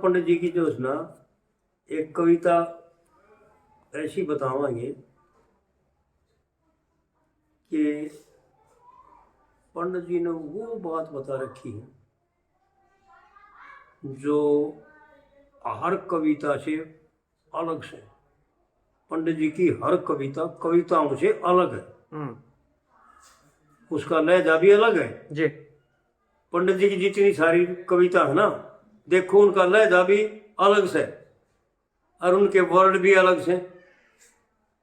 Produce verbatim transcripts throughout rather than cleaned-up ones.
पंडित जी की जो है ना, एक कविता ऐसी बतावांगे कि पंडित जी ने वो बात बता रखी है जो हर कविता से अलग से, पंडित जी की हर कविता कविताओं से अलग है। हम्म। उसका लहजा भी अलग है। जी। पंडित जी की जितनी सारी कविता है ना, देखो, उनका लहजा भी अलग से और उनके वर्ड भी अलग से।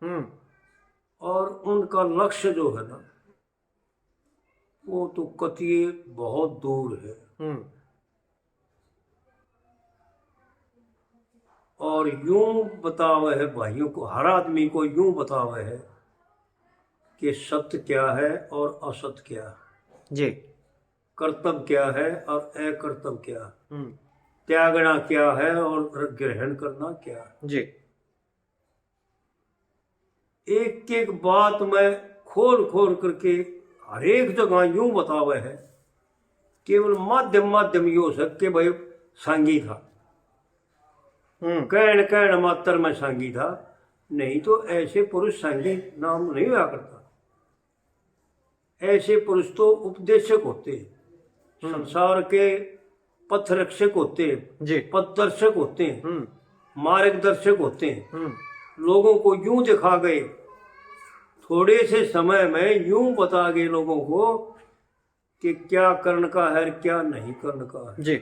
हम्म। और उनका लक्ष्य जो है ना, वो तो कतिए बहुत दूर है। हम्म। और यूं बतावे है भाइयों को, हर आदमी को यूं बतावे है कि सत्य क्या है और असत्य क्या है, जी। कर्तव्य क्या है और अकर्तव्य क्या है, हम्म। त्यागना क्या है और ग्रहण करना क्या है। जी। एक एक बात में खोल खोल करके हर एक जगह यूं बतावे है, केवल माध्यम, माध्यम यो हो सके भाई, सांगी था। हम्म। कहण, कहण मात्र में सांगी था, नहीं तो ऐसे पुरुष सांगी नाम नहीं हुआ करता। ऐसे पुरुष तो उपदेशक होते हैं, हम्म। संसार के पथ रक्षक होते हैं, जी। पथ दर्शक होते हैं, हम्म। मार्गदर्शक होते हैं। हम्म। लोगों को यूं दिखा गए, थोड़े से समय में यूं बता गए लोगों को कि क्या करण का है और क्या नहीं करण का है। जी।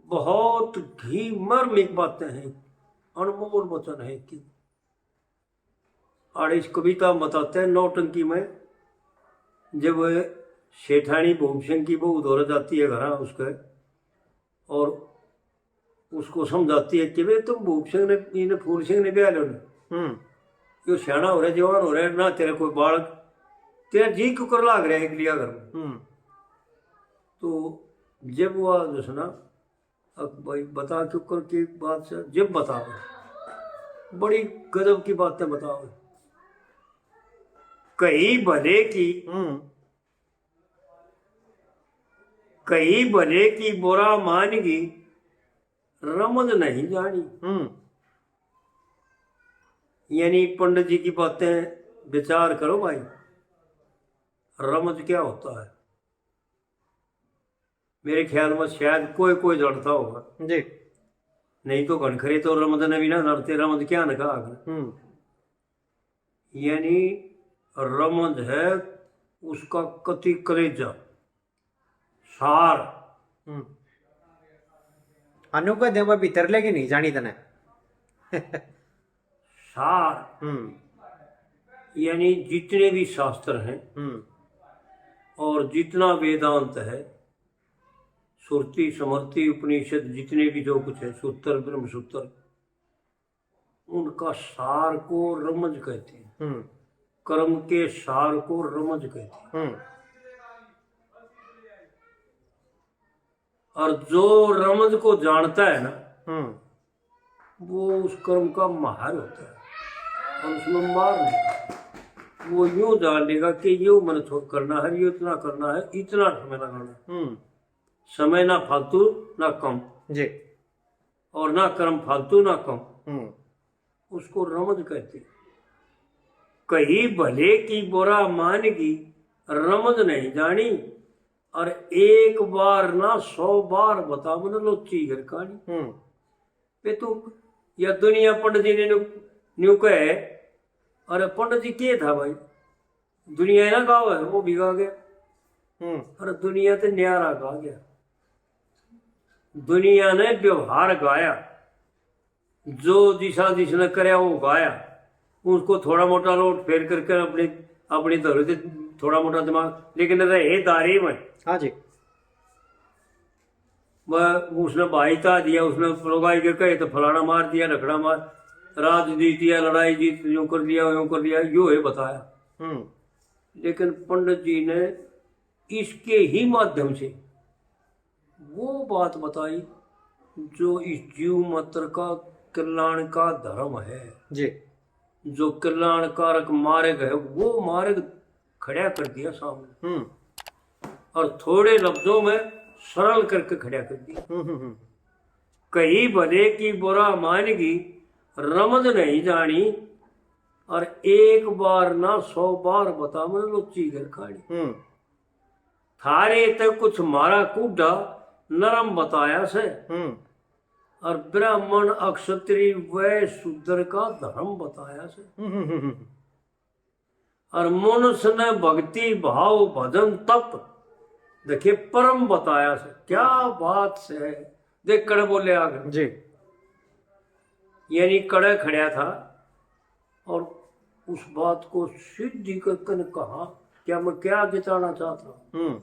बहुत ही मर्मिक बातें हैं, अनमोल वचन है कि और इस कविता में बताते हैं, नौटंकी में जब सेठानी भूप सिंह की बहू धोरे जाती है घर उसके, और उसको समझाती है कि वे तुम भूप सिंह ने, इन्हें फूल सिंह ने ब्याह लो ना। हम्म। यो सियाणा हो रहा, जवान हो रहा, ना तेरा कोई बालक, तेरा जी क्यों कर लाग रहा है एक लिया घर में। हम्म। तो जब वो जो है ना, अब भाई बता क्यों कर की बात से, जब बतावे, बड़ी गजब की बातें बतावे। कही भले की, हम्म। कही भले की बुरा मान गई, रमज नहीं जानी। हम्म। यानी पंडित जी की बातें विचार करो भाई, रमज क्या होता है। मेरे ख्याल में शायद कोई कोई जानता होगा। जी। नहीं तो घणखरे तो रमज ने भी ना जानते, रमज क्या ने कहा। हम्म। यानी रमज है उसका कति कलेजा, सार। हम्म। अनु का देवा भीतर लेके नहीं जानी तने। सार। हम्म। यानी जितने भी शास्त्र हैं, हम्म। और जितना वेदांत है, श्रुति, स्मृति, उपनिषद, जितने भी जो कुछ है, सूत्र, ब्रह्म सूत्र, उनका सार को रमज कहते हैं। हम्म। कर्म के सार को रमज कहते हैं। हम्म। और जो रमज को जानता है ना, हम्म। वो उस कर्म का माहिर होता है और उसमें मार नहीं। वो यूं जान लेगा कि यो मैंने थो-, करना है, यो इतना करना है, इतना समय लगाना है। हम्म। समय ना फालतू ना कम। जी। और ना कर्म फालतू ना कम। हम्म। उसको रमज कहते। कही भले की बुरा मान की, रमज नहीं जानी। और एक बार ना सौ बार बता मन लोची घर कहानी। हम्म। पे तू या दुनिया पंडित जी ने न्यू, न्यू कहे, अरे पंडित जी के था भाई, दुनिया ना गाव है, वो भी गा गया। हम्म। अरे दुनिया ते न्यारा गा गया, दुनिया ने व्यवहार गाया, जो जिसा जिसने करया वो गाया, उसको थोड़ा मोटा लोट फेर करके अपनी, अपनी धरे से थोड़ा मोटा दिमाग, लेकिन रहे दायरे में। हाँ जी। वह उसने भाई ता दिया, उसने लुगाई के कहे तो फलाना मार दिया, ढकड़ा मार, राज जीत दिया, लड़ाई जीत, यूं कर दिया, यूं कर दिया, यो है बताया। हम्म। लेकिन पंडित जी ने इसके ही माध्यम से वो बात बताई जो इस जीव मात्र का कल्याण का धर्म है। जी। जो कल्याणकारक मार्ग है, वो मार्ग खड़ा कर दिया सामने। हम्म। और थोड़े लफ्जों में सरल करके खड़ा कर दिया। हम्म, हम्म, हम्म। कही भले की बुरा मान गई, रमज नहीं जानी, और एक बार ना सौ बार बता मन लोची घर खानी। हम्म। थारे ते कुछ मारा कूढ़ा नरम बताया से, हम्म। और ब्राह्मण अक्षत्री वै शूद्र का धर्म बताया से। हम्म, हम्म, हम्म, हम्म। और मनुष्य ने भक्ति भाव भजन तप देखे परम बताया से। क्या बात से, देख कड़े बोले आगे। जी। यानी कड़े खड़ा था और उस बात को सीधी करके ने कहा, क्या मैं क्या जताना चाहता हूँ? हम्म।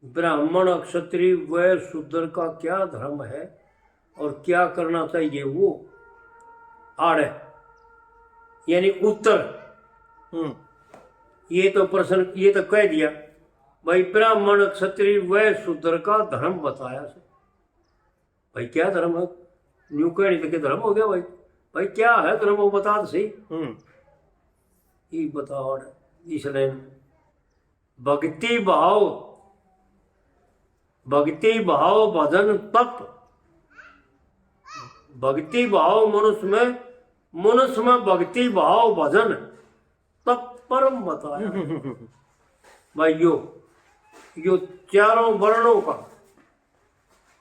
ब्राह्मण क्षत्रिय वै शूद्र का क्या धर्म है और क्या करना चाहिए, वो आड़े, यानी उत्तर। हम्म। ये तो प्रश्न, ये तो कह दिया भाई, ब्राह्मण क्षत्रिय वै शूद्र का धर्म बताया से। भाई क्या धर्म है? न्यू कहनी तो के धर्म हो गया भाई? भाई क्या है धर्म, वो बता तो सही। हम्म। ये बताओ, इसलिए भक्ति भाव, भक्ति भाव भजन तप, भक्ति भाव मनुष्य में, मनुष्य में भक्ति भाव भजन तप परम बताया। भाई यो, यो चारों वर्णों का,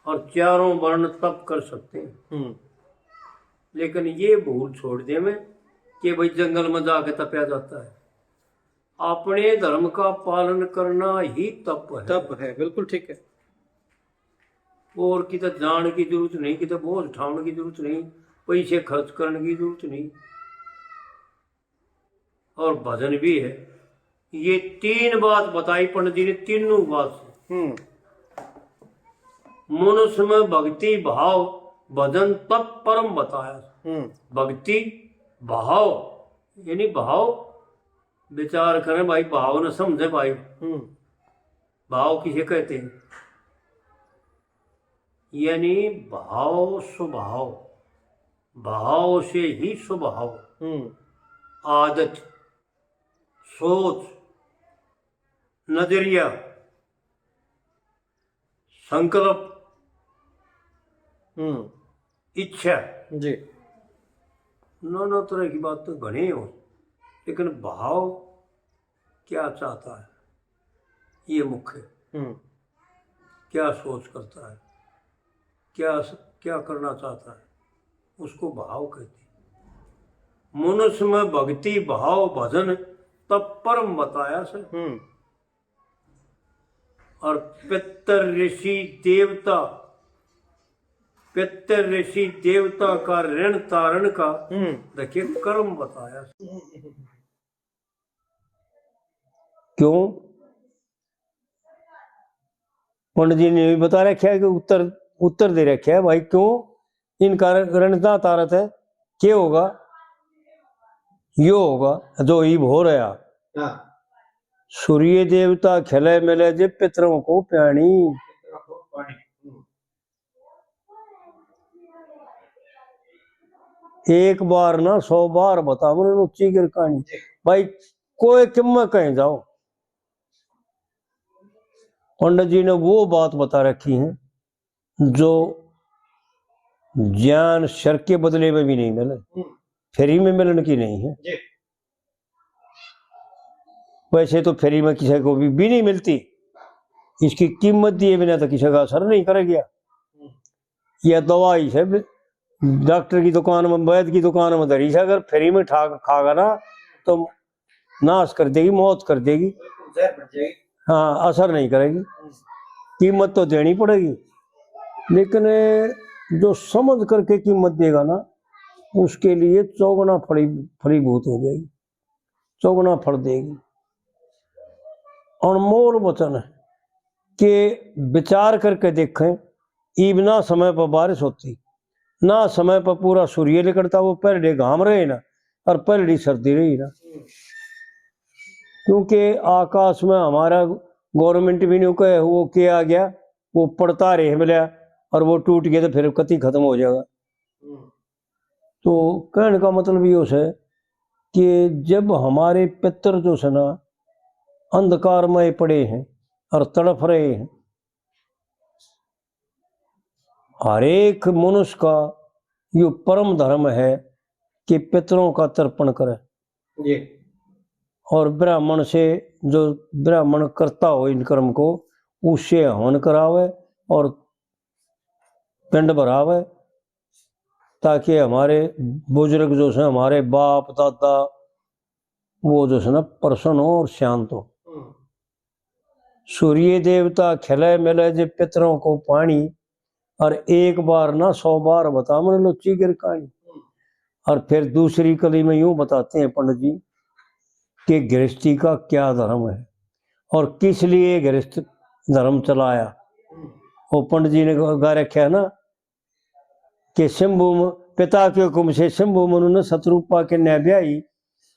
और चारों वर्ण तप कर सकते हैं। हम्म। लेकिन ये भूल छोड़ दे मैं कि भाई जंगल में जाके तपया जाता है। अपने धर्म का पालन करना ही तप है। तप है, बिल्कुल ठीक है। और किते जान की जरूरत नहीं, किते बोझ उठाने की जरूरत नहीं, पैसे खर्च करने की जरूरत नहीं। और भजन भी है। ये तीन बात बताई पंडित जी ने, तीनों बात से। हम्म। मनुष्य में भक्ति भाव भजन तप परम बताया। हम्म। भक्ति भाव, यानी भाव विचार करें भाई, भाव न समझे भाई। हम्म। भाव किसे कहते हैं? यानी भाव स्वभाव, भाव से ही स्वभाव। हम्म। आदत, सोच, नजरिया, संकल्प, हम्म। इच्छा, जी। नाना तरह की बात तो घणी हो, लेकिन भाव क्या चाहता है, ये मुख्य। हम्म। क्या सोच करता है, क्या, क्या करना चाहता है, उसको भाव कहते हैं। मनुष्य में भक्ति भाव भजन तप परम बताया से। हम्म। और पितर ऋषि देवता, पितर ऋषि देवता का ऋण तारण का, हम्म। देखिए, कर्म बताया। क्यों? पंडित जी ने भी बता रखा है कि उत्तर, उत्तर दे रखा है भाई, क्यों इनका ऋण ना तारत है? के होगा? यो होगा जो इब हो रहा। हाँ। सूर्य देवता खिले मिले जे पितरों को पानी। पितरों को पानी। हम्म। एक बार ना सौ बार बता मन लोची घर कहानी। भाई कोई किम्मा कहीं जाओ, पंडित जी ने वो बात बता रखी है जो ज्ञान शर के बदले में भी नहीं मिले, हम्म। फ्री में मिलने की नहीं है। जी। वैसे तो फ्री में किसी को भी, भी नहीं मिलती, इसकी कीमत दिए बिना तो किसी का असर नहीं करेगा। हम्म। यह दवाई है, डॉक्टर की दुकान में, वैद्य की दुकान में धरी से अगर फ्री में ठा, खागा ना, तो नाश कर देगी, मौत कर देगी। बिल्कुल, जहर बन जाएगी। हाँ, असर नहीं करेगी। हम्म। कीमत तो देनी पड़ेगी, लेकिन जो समझ करके कीमत देगा ना, उसके लिए चौगुना फली, फलीभूत हो जाएगी, चौगुना फल देगी। अनमोल वचन है कि विचार करके देखें, इब ना समय पर बारिश होती, ना समय पर पूरा सूर्य निकलता, वो पहले घाम रहे ना और पहली सर्दी रही ना, क्योंकि आकाश में हमारा गवर्नमेंट भी नहीं कहे वो के आ गया, वो पड़ता रहे मिला और वो टूट गया तो फिर कति खत्म हो जाएगा। हम्म। तो कहने का मतलब यो है कि जब हमारे पितर जो है ना, अंधकार में पड़े हैं और तड़फ रहे हैं। हर एक मनुष्य का यो परम धर्म है कि पितरों का तर्पण करे। जी। और ब्राह्मण से, जो ब्राह्मण करता हो इन कर्म को, उससे हवन करावे और पिंड भरावे, ताकि हमारे बुजुर्ग जो से, हमारे बाप दादा, वो जो है ना, प्रसन्न हो और शांत हो। हम्म। सूर्य देवता खिले मिले जे पितरों को पानी, और एक बार ना सौ बार बता मन लोची गिर कहानी। हम्म। और फिर दूसरी कली में यूं बताते हैं पंडित जी कि गृहस्थी का क्या धर्म है और किस लिए गृहस्थ धर्म चलाया। हम्म। वो पंडित जी ने गा रखा है ना, कि शंभु म-, पिता के हुक्म से शंभु मनु ने शतरूपा के न्याय ब्याही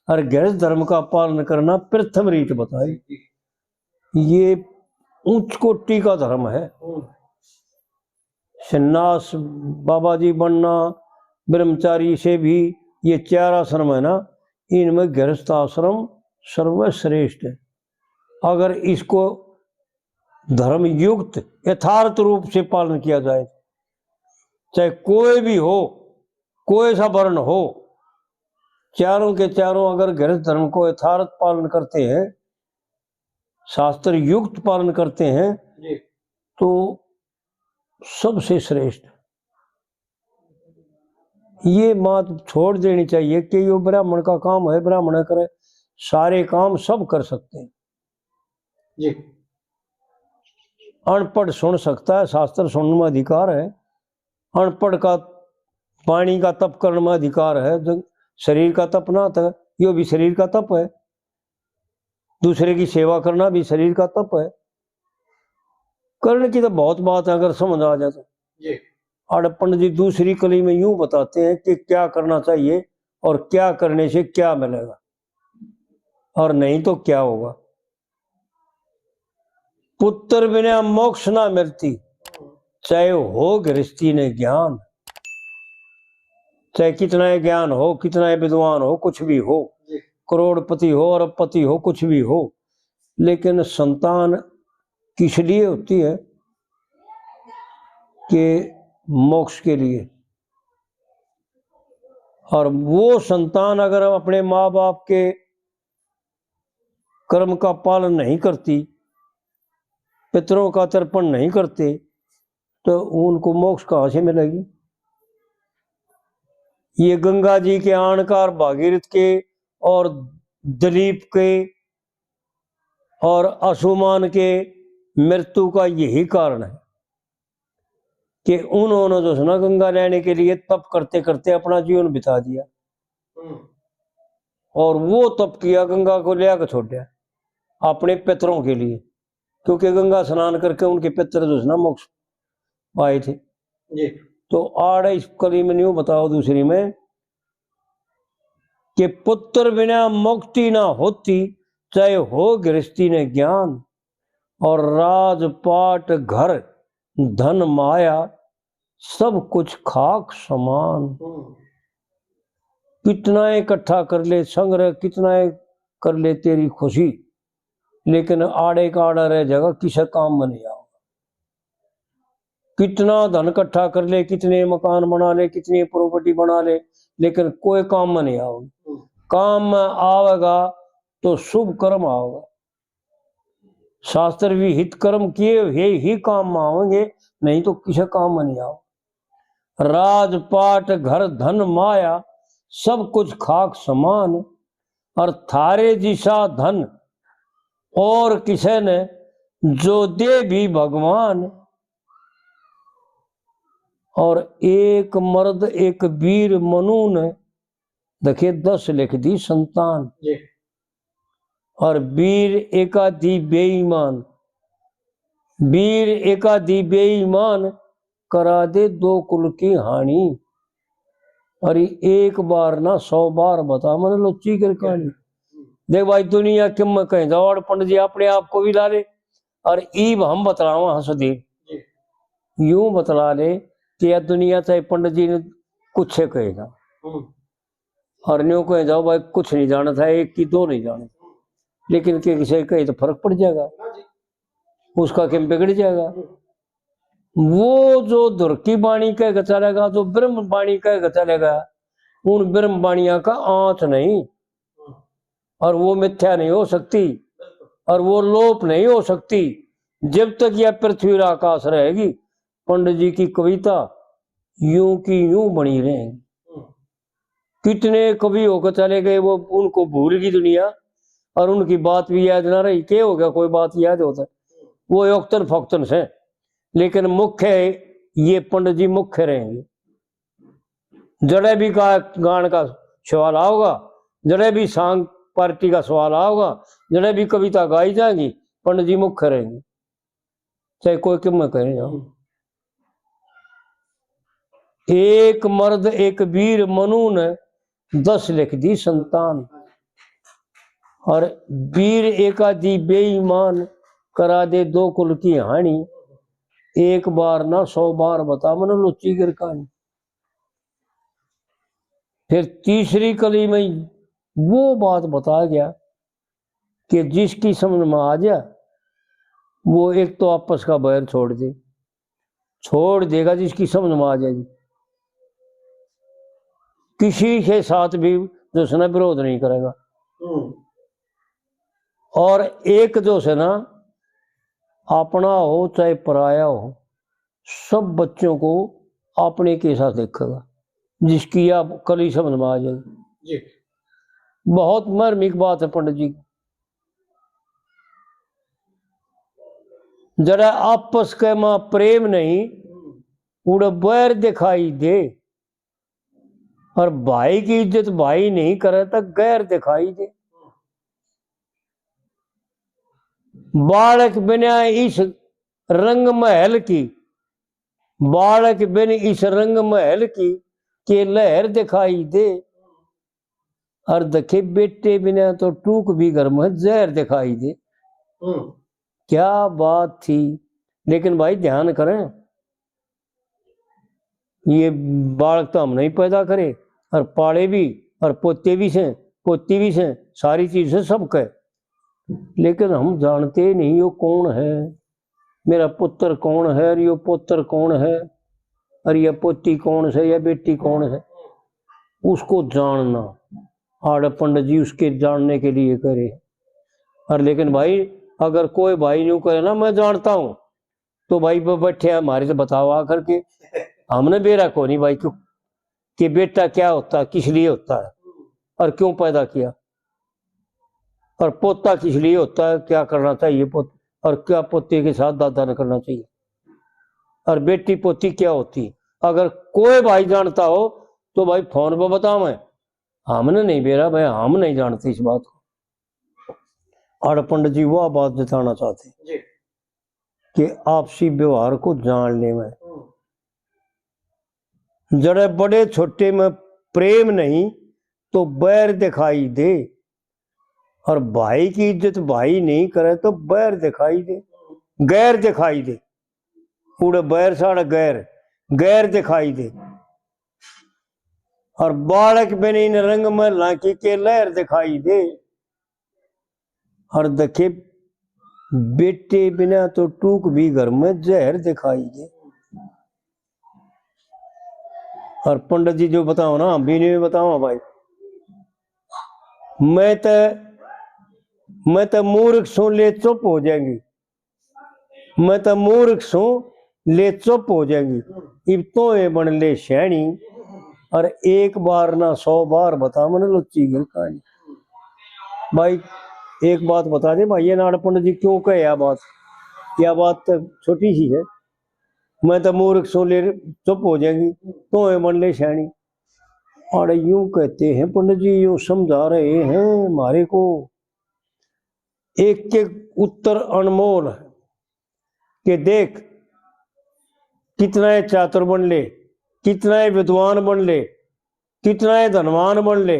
और गृहस्थ धर्म का पालन करना प्रथम रीत बताई। ये उच्च कोटि का धर्म है। हम्म। सन्यास बाबा जी बनना, ब्रह्मचारी से भी, ये चार आश्रम है ना, इनमें गृहस्थ आश्रम सर्वश्रेष्ठ है। अगर इसको धर्म युक्त यथार्थ रूप से पालन किया जाए, चाहे कोई भी हो, कोई सा वर्ण हो, चारों के चारों अगर गृहस्थ धर्म को यथार्थ पालन करते हैं, शास्त्र युक्त पालन करते हैं, जी। तो सबसे श्रेष्ठ। ये बात छोड़ देनी चाहिए कि यो ब्राह्मण का काम है, ब्राह्मण करे, सारे काम सब कर सकते हैं। जी। अनपढ़ सुन सकता है, शास्त्र सुनने में अधिकार है। अनपढ़ का पानी का तप करने में अधिकार है, जो शरीर का तप ना था, यो भी शरीर का तप है। दूसरे की सेवा करना भी शरीर का तप है। करने की तो बहुत बात है, अगर समझ आ जाए तो। जी। और पंडित जी दूसरी कली में यूं बताते हैं कि क्या करना चाहिए और क्या करने से क्या मिलेगा और नहीं तो क्या होगा। पुत्र बिना मोक्ष ना मिलती, चाहे हो गृहस्थी ने ज्ञान, चाहे कितना ही ज्ञान हो, कितना ही विद्वान हो, कुछ भी हो, जी। करोड़पति हो, अरबपति हो, कुछ भी हो, लेकिन संतान किस लिए होती है? कि मोक्ष के लिए। और वो संतान अगर अपने माँ बाप के कर्म का पालन नहीं करती, पितरों का तर्पण नहीं करते, तो उनको मोक्ष कहाँ से मिलेगी? ये गंगा जी के आण का और भागीरथ के और दिलीप के और अंशुमान के मृत्यु का यही कारण है कि उन्होंने जो है ना गंगा लेने के लिए तप करते करते अपना जीवन बिता दिया। हम्म। और वो तप किया, गंगा को ले आके छोड़ दिया अपने पितरों के लिए, क्योंकि गंगा स्नान करके उनके पितर जो है ना मोक्ष पाए थे। जी। तो आड़ इस कली में न्यू बताओ दूसरी में कि पुत्र बिना मुक्ति ना होती, चाहे हो गृहस्थी ने ज्ञान, और राजपाट घर धन माया सब कुछ खाक समान। हम्म। कितना इकट्ठा कर ले संग्रह, कितना ही कर ले तेरी खुशी, लेकिन आड़े का आड़ा रह जाएगा, किसी काम में नहीं आओगा। कितना धन इकट्ठा कर ले, कितने मकान बना ले, कितनी प्रॉपर्टी बना ले, लेकिन कोई काम में नहीं आओगे। हम्म। काम में आवेगा तो शुभ कर्म आओगा। शास्त्र विहित कर्म किए हुए ही काम में आवेंगे, नहीं तो किसी काम में नहीं आओ। राजपाट घर धन माया सब कुछ खाक समान, और थारे जिसा धन और किसे ने जो दे भी भगवान। और एक मर्द एक वीर मनु ने, देखिए, दस लिख दी संतान। जी। और वीर एकाधी बेईमान, वीर एकाधी बेईमान करा दे दो कुल की हानि। और एक बार ना सौ बार बता, मैंने लोची कर कहानी। देख भाई, दुनिया किम में कहीं जाओ, और पंडित जी अपने आप को भी ला ले, और ईब हम बतलावा हंसदेव। जी। यूं बतला ले कि यह दुनिया चाहे पंडित जी ने कुछ से कहेगा। हम्म। और न्यू कहे जाओ भाई, कुछ नहीं जाना था, एक की दो नहीं जाने। लेकिन के किसी कहे तो फर्क पड़ जाएगा, उसका किम बिगड़ जाएगा। वो जो धुर की बाणी कह के चलेगा, जो ब्रह्म बाणी कह के चलेगा, उन ब्रह्म बाणिया का आंत नहीं, और वो मिथ्या नहीं हो सकती, और वो लोप नहीं हो सकती। जब तक यह पृथ्वी और आकाश रहेगी, पंडित जी की कविता यूं की यूं बनी रहेगी। कितने कवि होकर चले गए, वो उनको भूल गई दुनिया, और उनकी बात भी याद ना रही। के हो गया, कोई बात याद होता? वो योक्तन फोक्तन से, लेकिन मुख्य ये पंडित जी मुख्य रहेंगे। जड़े भी गा-, गान का सवाल आओगा, जड़े भी सांग पार्टी का सवाल आओगा, जड़े भी कविता गाई जाएंगी, पंडित जी मुख्य रहेंगे, चाहे कोई किम्मे करे जाओ। एक मर्द एक वीर मनु ने दस लिख दी संतान, और वीर एकाधी बेईमान करा दे दो कुल की हानि। एक बार ना सौ बार बता मन लुच्ची गिर कहानी। फिर तीसरी कली में वो बात बता गया कि जिसकी समझ में आ जा, वो एक तो आपस का बैर छोड़ दे, छोड़ देगा जिसकी समझ में आ जाएगी। किसी के साथ भी जो है ना विरोध नहीं करेगा। हम्म। और एक जो है ना, अपना हो चाहे पराया हो, सब बच्चों को अपने के साथ देखेगा, जिसकी आप कली समझ में आ जाएगी। जी। बहुत मार्मिक बात है पंडित जी। जरा आपस के में प्रेम नहीं, उड़े बैर दिखाई दे, और भाई की इज्जत भाई नहीं करे तो गैर दिखाई दे। बालक बिना इस रंग महल की, बालक बिन इस रंग महल की, के लहर दिखाई दे। और देखे बेटे बिना तो टूक भी घर में जहर दिखाई दे। हम्म। क्या बात थी। लेकिन भाई ध्यान करें, ये बालक तो हमने ही पैदा करे और पाले भी, और पोते भी से, पोती भी से, सारी चीज से सबके। लेकिन हम जानते नहीं यो कौन है, मेरा पुत्र कौन है, और यो पुत्र कौन है, और ये पोती कौन से, या बेटी कौन है, उसको जानना। आड़े पंडित जी उसके जानने के लिए करे। और लेकिन भाई, अगर कोई भाई न्यू करे ना, मैं जानता हूँ, तो भाई वो बैठे हैं, हमारे तो बताओ आ करके। हमने बेरा को नहीं भाई, क्यों, कि बेटा क्या होता है, किस लिए होता है, और क्यों पैदा किया, और पोता किस लिए होता है, क्या करना चाहिए पोत-, और क्या पोते के साथ दादा ने करना चाहिए, और बेटी पोती क्या होती। अगर कोई भाई जानता हो तो भाई फोन पर बतावें, हमने नहीं बेरा भाई, हम नहीं जानते इस बात को। और पंडित जी वह बात जताना चाहते हैं जी। कि आपसी व्यवहार को जान लेवे। हम्म। जड़े बड़े छोटे में प्रेम नहीं तो बैर दिखाई दे, और भाई की इज्जत भाई नहीं करे तो बैर दिखाई दे, गैर दिखाई दे। उड़े बैर साढ़े गैर, गैर दिखाई दे। और बालक बिन इन रंग महलां की के लहर दिखाई दे। और देखे बेटे बिना तो टूक भी घर में जहर दिखाई दे। और पंडित जी जो बताओ ना, हम भी नहीं बताओ भाई। मैं तो, मैं तो मूर्ख सूं, ले चुप हो जाएंगी। मैं तो मूर्ख सूं, ले चुप हो जाएंगी। इब तो ये बन ले सयाणी, और एक बार ना सौ बार बता मन लुच्ची गिर कहानी। भाई, एक बात बता दे भाई, ये नाड़ पंडित जी क्यों कहे या बात? या बात तो छोटी सी है। मैं तो मूर्ख सूं, ले चुप हो जाएंगी, तो ये बन ले सयाणी। और यूं कहते हैं पंडित जी, यूं समझा रहे हैं हमारे को, एक एक उत्तर अनमोल है। कि देख, कितना ये चातुर बन ले, कितना ये विद्वान बन ले, कितना ये धनवान बन ले,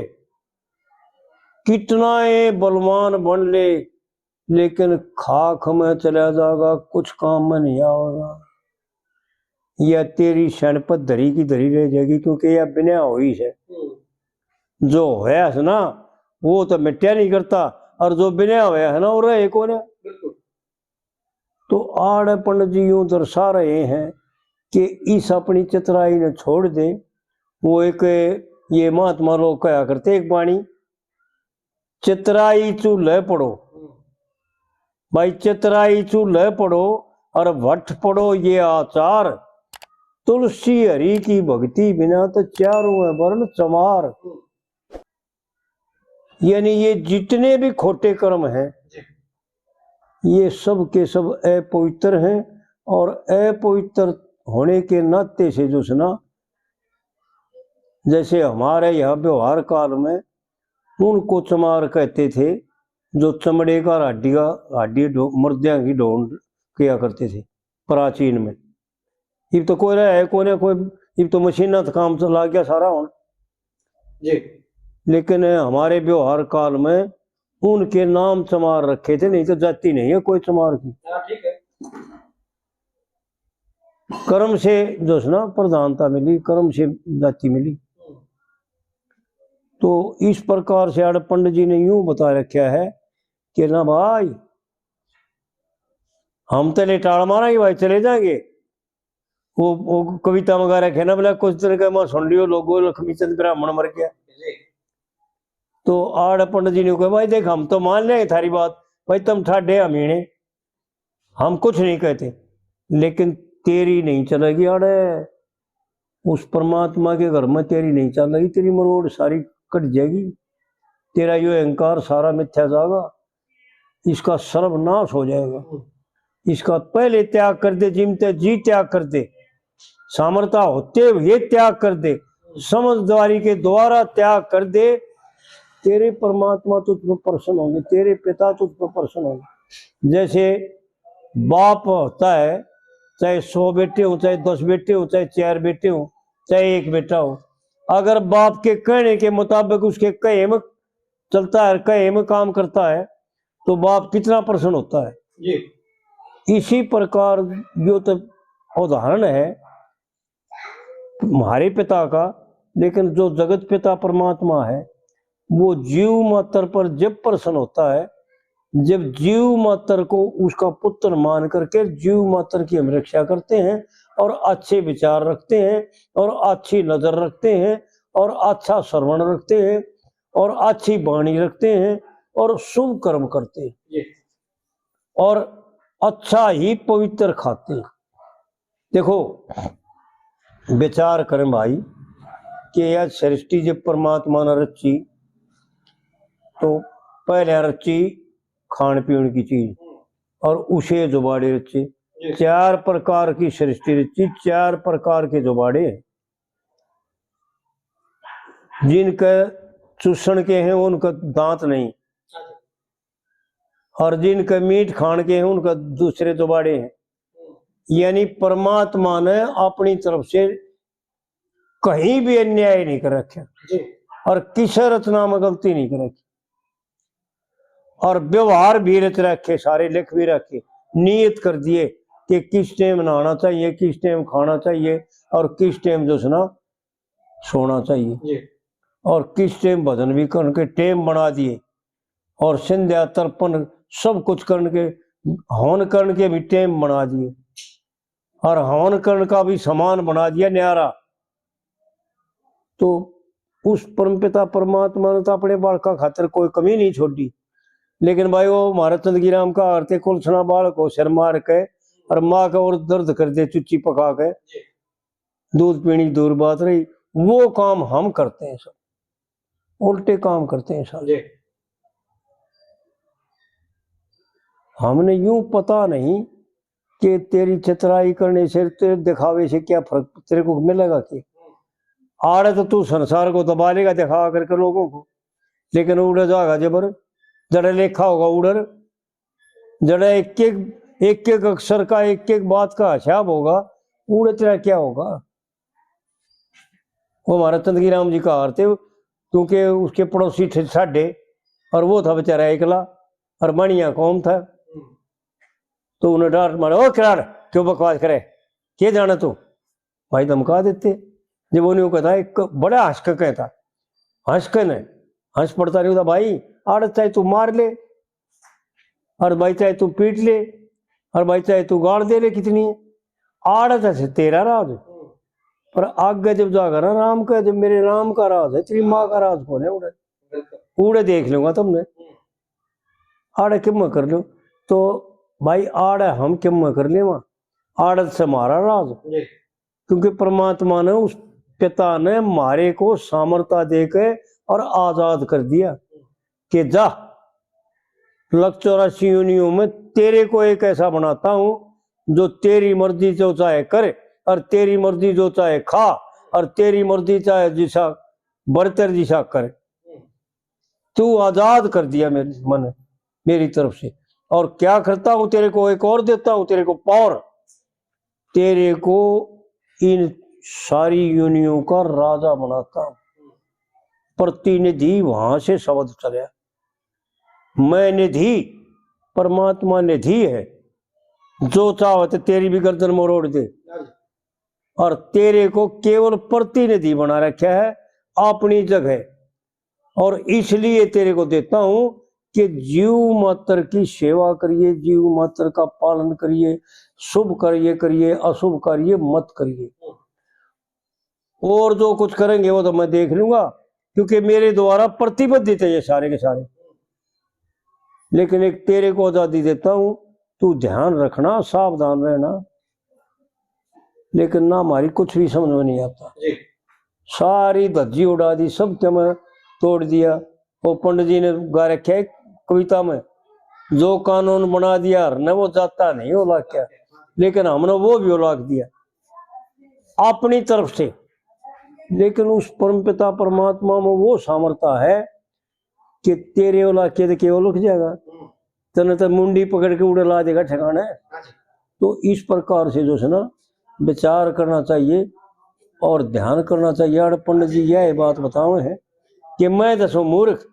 कितना ये बलवान बन ले, लेकिन खाक में चला जाएगा, कुछ काम में नहीं आवेगा। या तेरी सैन पर धरी की धरी रह जाएगी, क्योंकि या बिना हुई है। हम्म। जो होया है ना, वो तो मिट्या नहीं करता, और जो बिना हुआ है ना, वो रहे कौन है? बिल्कुल। तो आड़ पंडित जी यूं दर्शा रहे हैं कि इस अपनी चतुराई ने छोड़ दे। वो एक, ये महात्मा लोग कहा करते एक बाणी, "चतुराई चूल्हे पड़ो।" भाई, चतुराई चूल्हे पड़ो और भट्ट पड़ो ये आचार। तुलसी हरि की भक्ति बिना तो चारों है वर्ण चमार। यानी ये जितने भी खोटे कर्म हैं, जी। ये सब के सब अपवित्र हैं, और अपवित्र होने के नाते से जो है ना, जैसे हमारे यहाँ व्यवहार काल में उनको चमार कहते थे, जो चमड़े का हड्डी का, हड्डी ढो-, मुर्दियां की ढोंड किया करते थे प्राचीन में। इब तो कोई रहा है कोने, कोई, इब तो मशीना तो काम चला गया सारा हुण। जी। लेकिन हमारे व्यवहार काल में उनके नाम चमार रखे थे, नहीं तो जाति नहीं है कोई चमार की। हाँ, ठीक है। कर्म से जो है ना प्रधानता मिली, कर्म से जाति मिली। हम्म। तो इस प्रकार से आड़ पंडित जी ने यूं बता रखा है कि ना भाई, हम तो ले टाल मारेंगे भाई, चले जाएंगे। वो, वो कविता मंगा रखे ना, बोला कुछ दिन का मैं सुन लियो लोगों, लक्ष्मी चंद ब्राह्मण मर गया। जी। तो आड़ पंडित जी ने कहा, "भाई देख, हम तो मान लेंगे थारी बात, भाई तुम ठाडे हम हीणे, हम कुछ नहीं कहते, लेकिन तेरी नहीं चलेगी आड़े। उस परमात्मा के घर में तेरी नहीं चलेगी, तेरी मरोड़ सारी कट जाएगी, तेरा यो अहंकार सारा मिथ्या जाएगा, इसका सर्वनाश हो जाएगा। इसका पहले त्याग कर दे, जिम ते जी त्याग कर दे, सामर्थ्य होते हुए त्याग कर दे, समझदारी के द्वारा त्याग कर दे। तेरे परमात्मा तुझ पर प्रसन्न होंगे, तेरे पिता तुझ पर प्रसन्न होंगे।" जैसे बाप होता है, चाहे सौ बेटे हो, चाहे दस बेटे हो, चाहे चार बेटे हो, चाहे एक बेटा हो, अगर बाप के कहने के मुताबिक उसके कहे में चलता है, कहे में काम करता है, तो बाप कितना प्रसन्न होता है। जी। इसी प्रकार यो तो उदाहरण है हमारे पिता का, लेकिन जो जगत पिता परमात्मा है, वो जीव मात्र पर जब प्रसन्न होता है, जब जीव मात्र को उसका पुत्र मान करके जीव मात्र की हम रक्षा करते हैं और अच्छे विचार रखते हैं और अच्छी नजर रखते हैं और अच्छा श्रवण रखते हैं और अच्छी वाणी रखते हैं और शुभ कर्म करते हैं। जी। और अच्छा ही पवित्र खाते हैं। देखो, विचार करें भाई कि यह सृष्टि जब परमात्मा ने रची, तो पहले रची खान पीन की चीज, और उसे जुबाड़े रचे। जी। चार प्रकार की सृष्टि रची, चार प्रकार के जुबाड़े। जिनके चूसण के हैं, उनका दांत नहीं, और जिनके मीठ खान के हैं, उनका दूसरे जुबाड़े हैं। यानी परमात्मा ने अपनी तरफ से कहीं भी अन्याय नहीं कर रखा, जी। और किसी रचना में गलती नहीं कर रखी, और व्यवहार भी रच रखे, सारे लिख भी रखे, नियत कर दिए कि किस टाइम नहाना चाहिए, किस टाइम खाना चाहिए और किस टाइम जो है ना सोना चाहिए। जी। और किस टाइम भजन भी करने के टाइम बना दिए, और संध्या तर्पण सब कुछ करने के, हवन करने के भी टाइम बना दिए, और हवन करने का भी सामान बना दिया न्यारा। तो उस परमपिता परमात्मा ने तो अपने बालका खातर कोई कमी नहीं छोड़ी। लेकिन भाई, वो महाराज चंदगी राम का आरते कुलसना बालक हो, सिर मार के, और माँ का और दर्द कर दे चुच्ची पका के, दूध पीने की दूर बात रही, वो काम हम करते हैं सब, उल्टे काम करते हैं सब। जी। हमने यूं पता नहीं कि तेरी चतुराई करने से, तेरे दिखावे से क्या फर्क तेरे को मिलेगा? कि आड़े तो तू संसार को दबा लेगा दिखा करके लोगों को, लेकिन उड़े जागा जबर, जड़े लेखा होगा उड़र, जड़े एक एक, एक एक अक्षर का, एक एक बात का हिसाब होगा, उड़े तेरा क्या होगा? वो महाराज चंदगी राम जी का हार थे, क्योंकि उसके पड़ोसी थे साढ़े, और वो था बेचारा एकला, और माड़िया कौम था। तो उन्हें डांट मारे, "ओ किराड़, क्यों बकवास करे, के जाने तू?" भाई धमका देते। जब उन्हें वो कहता, एक बड़ा हंस के कहता, हंस के ने, हंस पड़ता नहीं होता, "भाई, आड़त चाहे तू मार ले, और भाई चाहे तू पीट ले, और भाई चाहे तू गाल दे ले कितनी, आड़त है तेरा राज। पर आगे जब जाकर ना राम का, जब मेरे राम का राज है, तेरी माँ का राज कौन है उड़े? उड़े देख लूंगा तुमने, आड़े किम कर लो। तो भाई आड़े हम किम कर लेवा, आड़त से हमारा राज। क्योंकि परमात्मा ने, उस पिता ने म्हारे को सामर्थ्य देके और आजाद कर दिया कि जा, लख चौरासी योनियों में तेरे को एक ऐसा बनाता हूं जो तेरी मर्जी जो चाहे करे और तेरी मर्जी जो चाहे खा और तेरी मर्जी चाहे जिसा बरतर जिसा करे। तू आजाद कर दिया मेरी, मन, मेरी तरफ से। और क्या करता हूं, तेरे को एक और देता हूं, तेरे को पावर, तेरे को इन सारी योनियों का राजा बनाता हूं। प्रतिनिधि वहां से शब्द चला, मैं निधि, परमात्मा निधि है, जो चाहे तो तेरी भी गर्दन मरोड़ दे। और तेरे को केवल प्रतिनिधि बना रखा है अपनी जगह, और इसलिए तेरे को देता हूं कि जीव मात्र की सेवा करिए, जीव मात्र का पालन करिए, शुभ कार्य करिए, अशुभ कार्य मत करिए। और जो कुछ करेंगे वो तो मैं देख लूंगा, क्योंकि मेरे द्वारा प्रतिबंधित है ये सारे के सारे। लेकिन एक तेरे को आजादी देता हूं, तू ध्यान रखना, सावधान रहना। लेकिन ना, हमारी कुछ भी समझ में नहीं आता। सारी धज्जी उड़ा दी, सब के मैं तोड़ दिया। वो पंडित जी ने गा रखे है कविता में, जो कानून बना दिया हर ने, वो जाता नहीं होला क्या, लेकिन हमने वो भी उलाक दिया अपनी तरफ से। लेकिन उस परमपिता परमात्मा में वो सामर्थ्य है कि तेरे उलाके तो केवल उठ जाएगा, तने तो मुंडी पकड़ के उड़े ला देगा ठिकाने। तो इस प्रकार से जो है ना, विचार करना चाहिए और ध्यान करना चाहिए। और पंडित जी यह बात बतावे हैं कि मैं दसो मूर्ख,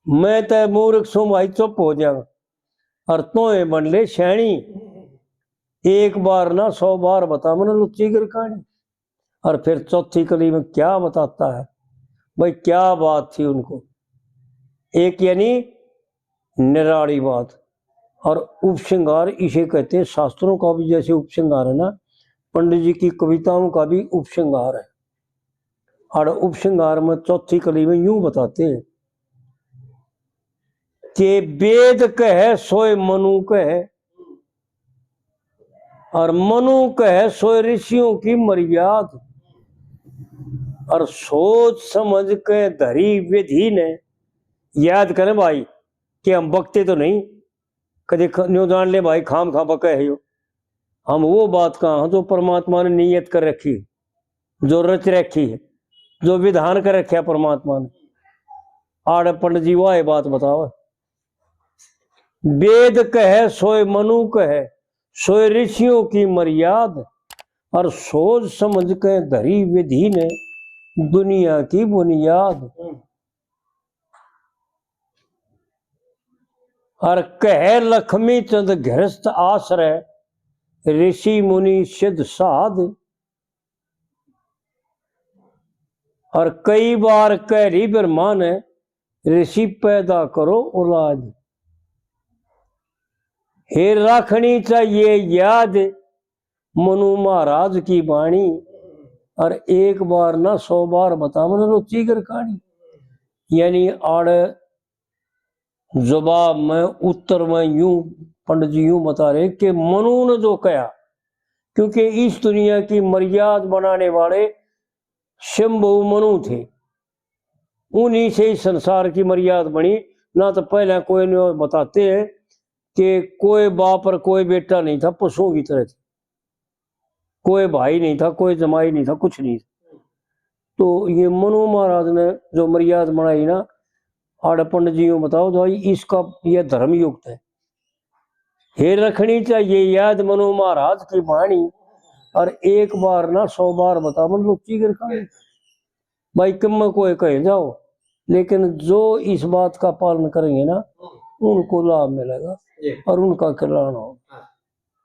मैं तो मूर्ख सूं भाई, चुप हो जा, और तोए बन ले सैनी। एक बार ना सौ बार बता मन लुच्ची गर कहानी। और फिर चौथी कली में क्या बताता है भाई, क्या बात थी उनको। एक यानी निराली बात। और उपसंहार इसे कहते हैं, शास्त्रों का भी जैसे उपसंहार है ना, पंडित जी की कविताओं का भी उपसंहार है। और उपसंहार में चौथी कली में यूं बताते हैं कि वेद कहे सोए मनु कहे, और मनु कहे सोए ऋषियों की मर्याद, और सोच समझ के धरी विधि ने। याद करें भाई कि हम बकते तो नहीं, कदे ख-, न्यू जान ले भाई, खाम खा बके है यो। हम वो बात कहा जो परमात्मा ने नियत कर रखी है, जो रच रखी है, जो विधान कर रखा है परमात्मा ने। आड़े पंडित जी वाह बात बताओ, वेद कहे सोए मनु कहे, सोए ऋषियों की मर्याद, और सोच समझ के धरी विधि ने दुनिया की बुनियाद। और कहे लक्ष्मी चंद गृहस्थ आश्रय, ऋषि मुनि सिद्ध साध। और कई बार कह रही ब्रह्मा ने, ऋषि पैदा करो औलाद। हे राखनी चाहिए याद मनु महाराज की बाणी, और एक बार ना सौ बार बता मन लुच्ची गर कहानी। यानी आड़ जवाब में, उत्तर में यूं पंडित जी यूं बता रहे कि मनु ने जो कहा, क्योंकि इस दुनिया की मर्याद बनाने वाले शंभु मनु थे, उन्हीं से इस संसार की मर्याद बनी। ना तो पहले कोई ने बताते हैं कि कोई बाप और कोई बेटा नहीं था, पशुओं की तरह थे, कोई भाई नहीं था, कोई जमाई नहीं था, कुछ नहीं था। तो ये मनु महाराज ने जो मर्याद बनाई ना, आड़े पंडित जी यूं बताओ तो भाई, इसका ये धर्म युक्त है। हे रखनी चाहिए याद मनु महाराज की बाणी, और एक बार ना सौ बार बता मन लुच्ची गर कहानी। भाई किम में कोई कहे जाओ, लेकिन जो इस बात का पालन करेंगे ना, उनको लाभ मिलेगा जी। और उनका कल्याण होगा। हाँ।